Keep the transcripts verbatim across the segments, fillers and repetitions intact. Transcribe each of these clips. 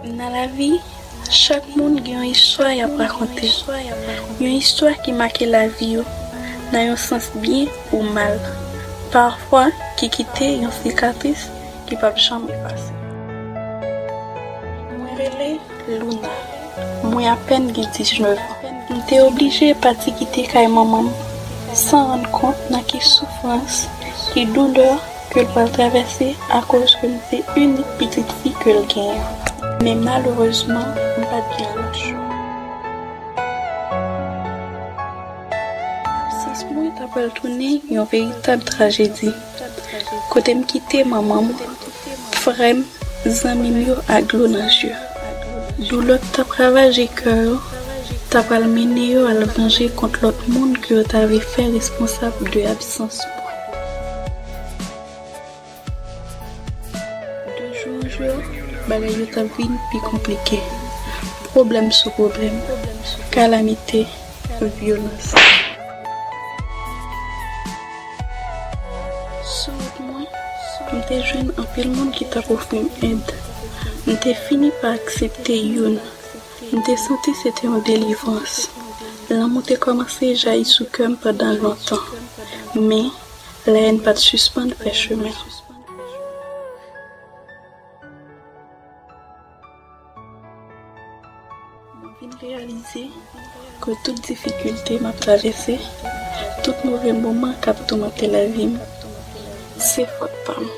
Nan lavi, chak moun gen yon istwa y ap rakonte. Yon istwa ki make lavi yo, nan yon sans byen ou mal. Pafwa, ki kite yon sikatris ki p ap janm efase. Mwen rele Luna. Mwen apèn gen diznèf an. M te oblije pati kite kay manman m san rann kont nan ki soufrans, ki doulè ke l pral travèse akoz ke m se inik pitit fi ke l genyen. Men malerezman, m pa t gen lòt chwa. Absans mwen ta pral tounen yon veritab trajedi. Kote m kite manman m, frè m, zanmi m yo ak dlo nan je. Doulè k t ap ravaje kè yo ta pral mennen yo al vanje kont lòt moun ke yo ta vle fè responsab de absans mwen. De jou an jou, bagay yo t ap vin pi konplike. Pwoblèm sou pwoblèm, kalamite, vyolans. Sou wout mwen, m te jwenn anpil moun ki t ap ofri m èd. M te fini pa aksepte youn. M te santi se te yon delivrans. Lanmou te kòmanse jayi sou kè m pandan lontan. Men, lèyèn pa t sispann fè chemen. Mwen vin reyalize ke tout difikilte m ap travèse, tout move moman k ap toumante lavi m, se fòt pa m.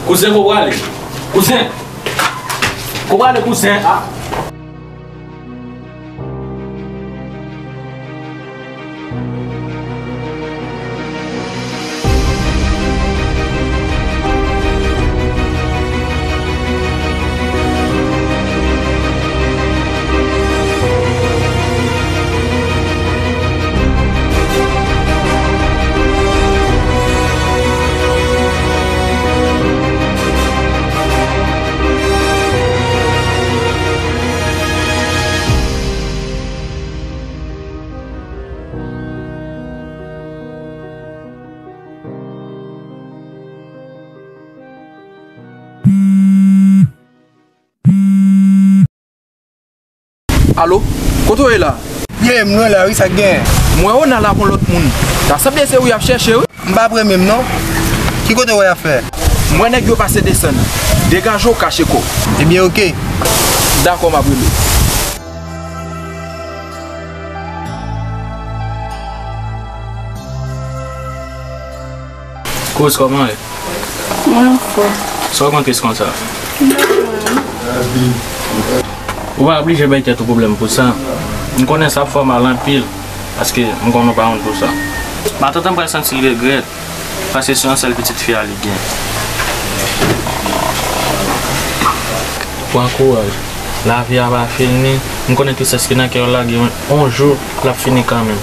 Kouzen, kote w prale? Kouzen! Kote w prale, kouzen? Ah! Alo, kote w ye la? Ye, m lwen la wi, sa k genyen? M wè w nan la kon lòt moun. Ta sanble se ou y ap chèche wi. M pa premye m non. Ki kote w wè y ap fè? M wè nèg yo pase desann. Degaje w, kache kò w. Ebyen, oke. Dakò, m ap rele w. Kouz, kòman w ye? Mwen anfòm. Sa w gen kès konsa? Ou pa oblije bay tèt ou pwoblèm pou sa. M konnen sa ap fè w mal anpil, paske m konnen w pa wont pou sa. Matant an pral santi l regrèt. Paske se yon sèl pitit fi a li gen. Pran kouraj. Lavi a pa fini. M konnen tristès ki nan kè w la, gen yon jou l ap fini kanmenm.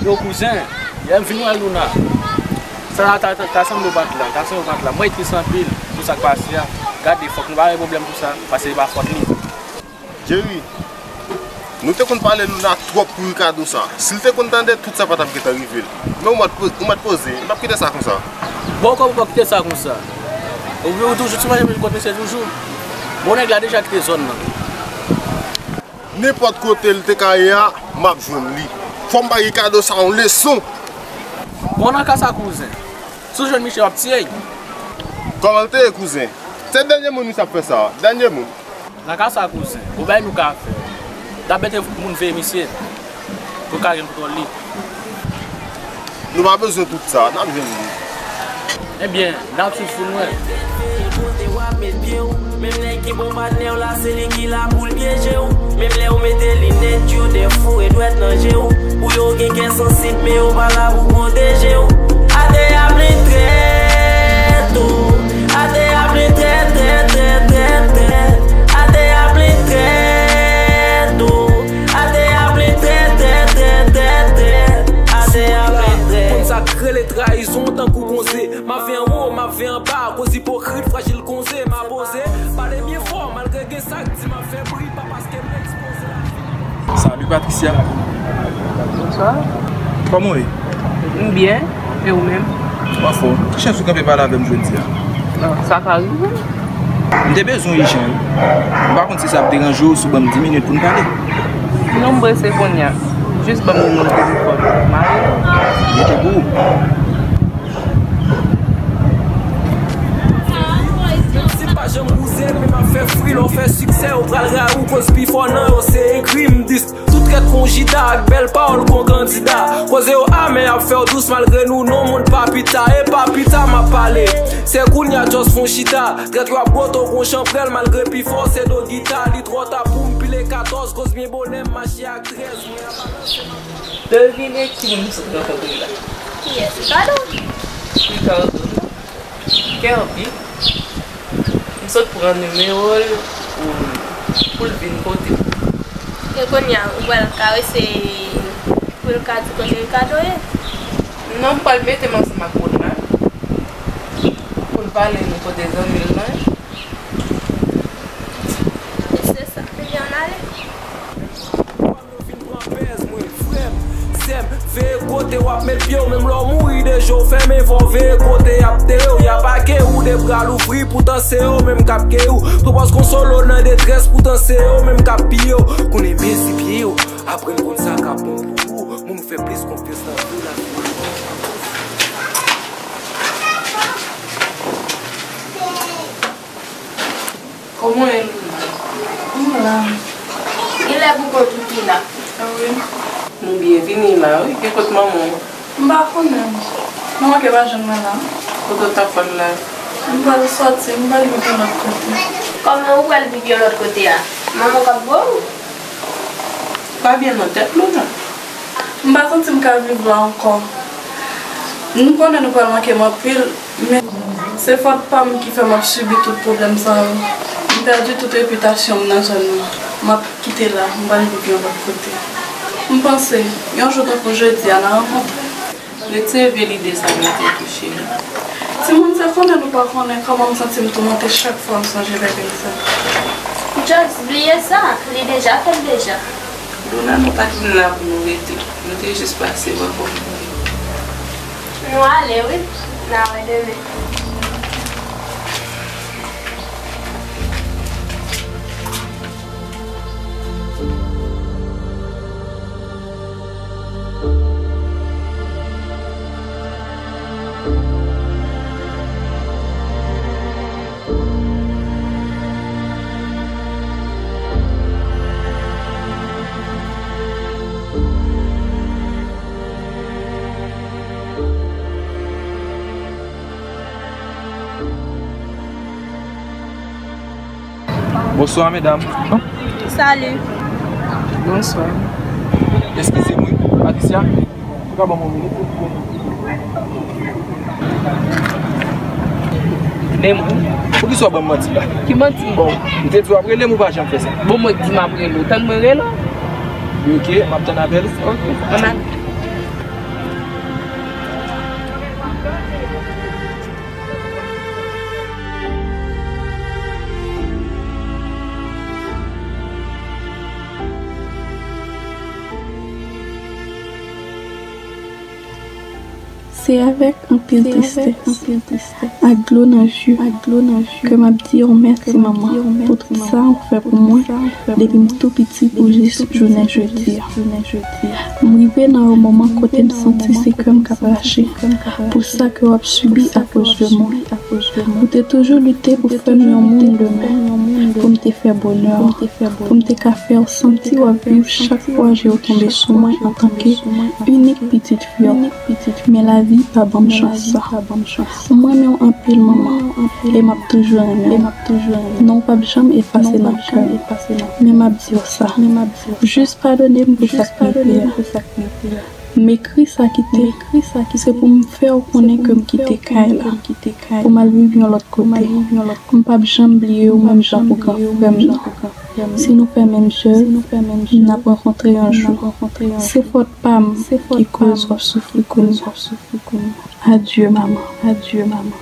Yo, kouzen, yè m vin wè Luna. Sa ta, ta, ta sanble w pa t la, ta sanble w pa t la. Mwen tris anpil pou sa k pase a. Gade, fòk nou pa gen pwoblèm pou sa, paske se pa fòt li. Jerry, nou te konn pale Luna twòp pou Ricardo sa. Si l te konn tande, tout sa pa t ap gentan rive l. Men ou mèt po-, ou mèt poze, m p ap kite sa konsa. Bon, kòman ou p ap kite sa konsa? Ou, ou toujou ti manje kont misye toujou? Bon, nèg la deja kite zòn nan. Nenpòt kote l te ka ye a, m ap jwenn li. Fò m bay Ricardo sa yon leson. Bon, nan ka sa, kouzen. Si w jwenn misye, w ap tiye l. Kòman l te ye, kouzen? Se dènye moun misye ap fè sa a. Dènye moun. Nan ka sa, kouzen, ou bay nou ka fè. N ap mete moun veye misye pou l ka jwenn kontwòl li. Nou pa bezwen tout sa, n ap jwenn li. Ebyen, n ap swiv pou n wè. Kote w ap met pye w, menm nèg ki bon patnè w la, se li ki la pou l pyeje w. Menm lè w mete linèt, yo dè foure dwèt nan je w. Pou yo gen kè sansib, men yo pa la pou pwoteje w. Atè a plen trèt, o. Atè a plen trèt, trèt, trèt, trèt, trèt. Atè a plen trèt, o. Atè a plen trèt, trèt, trèt, trèt, trèt. Atè a plen trèt. Konn sa k rele trayizon tankou gonze. M ap viv anwo, m ap viv anba. Koz ipokrit, frajil gonze. M a poze. Pale byen fò, malgre gen sa k di m ap fè bri. Pa paske m ekspoze lavi. Salut Patricia. Bonswa. Kòman w ye? M byen. E ou menm? M anfòm. Ki chans ou kanpe pale avè m jodi a? Bon, sa ka rive. M te bezwen w ijan, wi. M pa konn si sa ap deranje w, si w ban m dis minit pou n pale. Non, m prese kounye a. Jis ban m nimewo telefòn ou. M ale. Byen, tanpri. Menm si m pa janm wouze, men m ap fè fri. Lè w fè siksè, yo pral rayi w, koz pi fò nan yo se egri. M dis tout trèt kon Jida ak bèl pawòl kon kandida. Koze yo amè, y ap fè w dous malgre nou non moun pa pita. E pa pita m ap pale, se kounye a just fon chita. Trèt yo ap bwote w kon chanprèl malgre pi fò se do gita. Li twò ta pou m pile katòz, koz byen bonè m mache ak trèz. Devine ki moun m sot rankontre la. Kiyès? Ricardo? Ricardo, non. Kerby. M sot pran nimewo l pou, pou l vin kote m. E kounye a, ou pral karese pou l ka di kote Ricardo ye? Non, m pral mete m ansanm ak Ronald pou l pale nou kote zanmi l lan ye. Se sa. Ebyen, ann ale. Yo vin pran pèz mwen, frè m, sè m, veye kote w ap met pye w, menm lè w mouri de je w fèmen, fò w veye kote y ap tere w, y ap ake ou, de bra louvri, poutan se yo menm k ap keyi w, pran pòz konsole w nan detrès, poutan se yo menm k ap piye w, konnen men si pye w, aprann konn sa k ap bon pou ou, moun ou fè plis konfyans nan vi w la. Kòman w ye, Luna? M la. Genlè pou kont ou ki la. A wi. M byen vini la, wi. Ki kot manman w? M pa konnen. Manman ke pa jwenn mwen la. Kote w t ap fè l la? M pral sòti, m pral viv yon lòt kote. Kòman ou pral viv yon lòt kote a? Manman w k ap voye w? Pa byen nan tèt, Luna. M pa santi m ka viv la ankò. Nou konnen nou pral manke m anpil, men se fòt pa m ki fè m ap sibi tout pwoblèm sa yo. M pèdi tout repitasyon m nan zòn nan. M ap kite la, m pral viv yon lòt kote. M panse, yon jou tankou jodi a, n a rankontre. Retire vye lide sa nan tèt ou, cheri. Timoun, se konnen nou pa konnen kòman m santi m toumante chak fwa m sonje bèbè sa. Just bliye sa, li deja fèt deja. Luna, nou pa t vin la pou nou rete. Nou te jis pase wè kòman nou ye. Nou ale, wi. N a wè demen. Bonswa, medam. Salut. Bonswa. Eskize m, wi, Patricia. Ou ka ban m yon minit? Poukisa w ban m manti la? Ki manti m ba w? M te di w ap rele m, ou pa janm fè sa. Bon, mwen di m ap rele w. Tann mwen rele w. Ok, m ap tann apèl ou. Ok, ann ale. Se avèk anpil tristès ak dlo nan je ke m ap di w mèsi, manman, pou tout sa ou fè pou mwen depi m tou piti pou jis jounen jodi a. M rive nan yon moman kote m santi se kè m k ap rache pou sa ke w ap sibi akoz de mwen. Ou te toujou lite pou fè m yon moun demen, pou m te fè bonè w, pou m te ka fè w santi w ap viv chak fwa je w tonbe sou mwen antanke inik pitit fi w. Men lavi pa ban m chans sa. M renmen w anpil, manman, e m ap toujou renmen w. Non w p ap janm efase nan kè m. Men m ap di w sa, jis padone m pou sa k rive a. M ekri sa kite, se pou m fè w konnen ke m kite kay la pou m al viv yon lòt kote. M p ap janm bliye w, menm jan pou gran frè m nan. Si nou fè menm jèv, n ap rankontre yon jou. Se fòt pa m ki koz w ap soufri kounye a. Adye, manman. Adye, manman.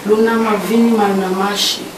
Louna, m ap vini, m al nan mache.